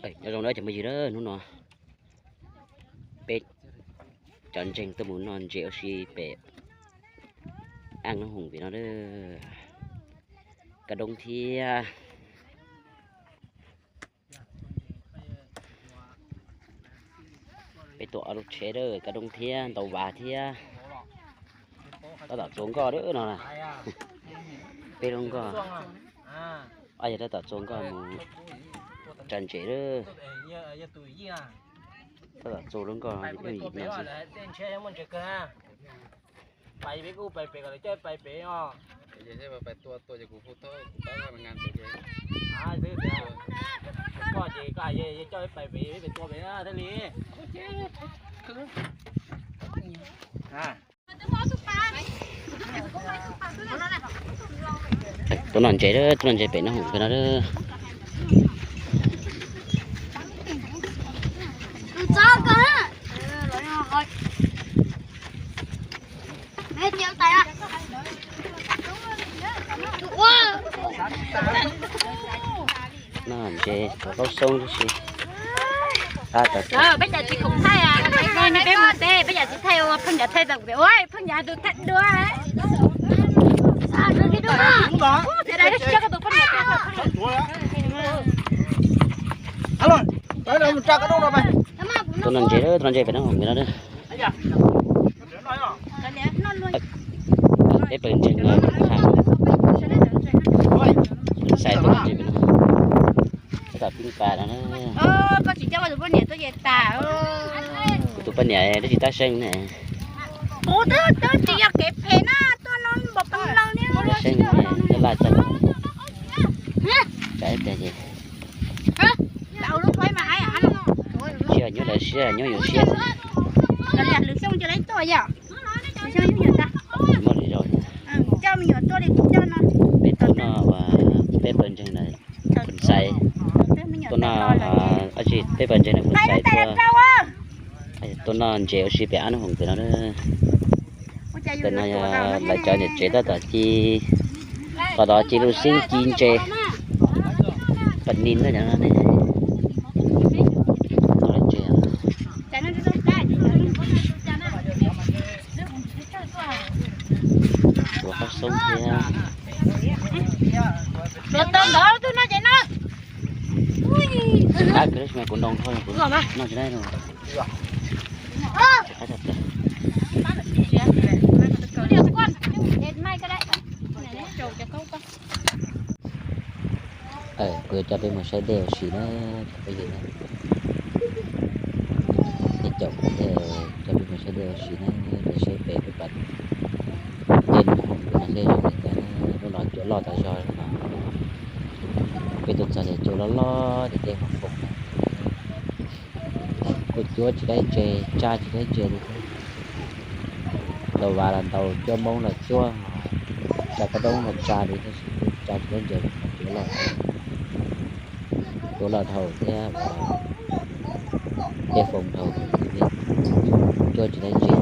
Nyob zoo na cov phooj ywg, hnub no peb cov ntseeg tuaj mus noj ntses ua si pem Aj Nab Hoom pem no a. Kab doob thiab. Peb tuaj ob lub tsheb a, kab doob thiab ntau vas thiab. Tab tom txua nkoj a no. Peb lub nkoj. Yog tab tom txua nkoj mus tsa ntses a. Tab tom txua lub nkoj. Tuaj noj ntses, tuaj noj ntses pem Nab Hoom pem no. Noj ntses, tuav qaub xoob tib si. Peb cov tsis khoom thaij, peb mus teb, peb cov tsis thaij, ua pheej cov thaij tau, ua pheej cov tus thaij dua. Tuaj noj ntses, tuaj noj ntses pem Nab Hoom pem no. Peb pawg ntseeg no, Xais tuaj noj ntses pem no. Tab tom pib pas no na. Kuv tus poj niam twb tsis tab seej ne. Tab seej ne, laj laj tag. Tsam ib pliag ces siab nyob lawv siab nyob yus siab. Muaj li zoo. Peb tuaj noj, peb pawg ntseeg na, Xais tuaj noj, peb pawg ntseeg na, Xais tuaj, tuaj noj ntses ua si pem Aj Nab Hoom pem no. Tam no lawv cov niam tsev tab tom ci, qhov tod ci lub xeeb ci ntses, pam nis na cov no ne. Tuav qaub xoob thiab. Ab, kuv noo dhau, kuv noj tsis dai no. Kuv yuav coj peb mus saib dej ua si na, cov phooj ywg na. Ib caum kuv thiaj coj peb mus saib dej ua si na, saib pem peb pam dej no, no thiaj zoo li cas na. Lub no cua loj tas zog no. Peb tuaj txog ces cua loj loj ces dej foom foom na. Kuj cuab tsis dai ntses, tsa tsis dai ntses li thiab. Ntau vas los ntau, cuab moob los cuab, tsa kab doob los tsa li thiab, tsa tsis dai ntses, cua loj, cua loj dhau thiab, dej foom dhau, cuab tsis dai ntses.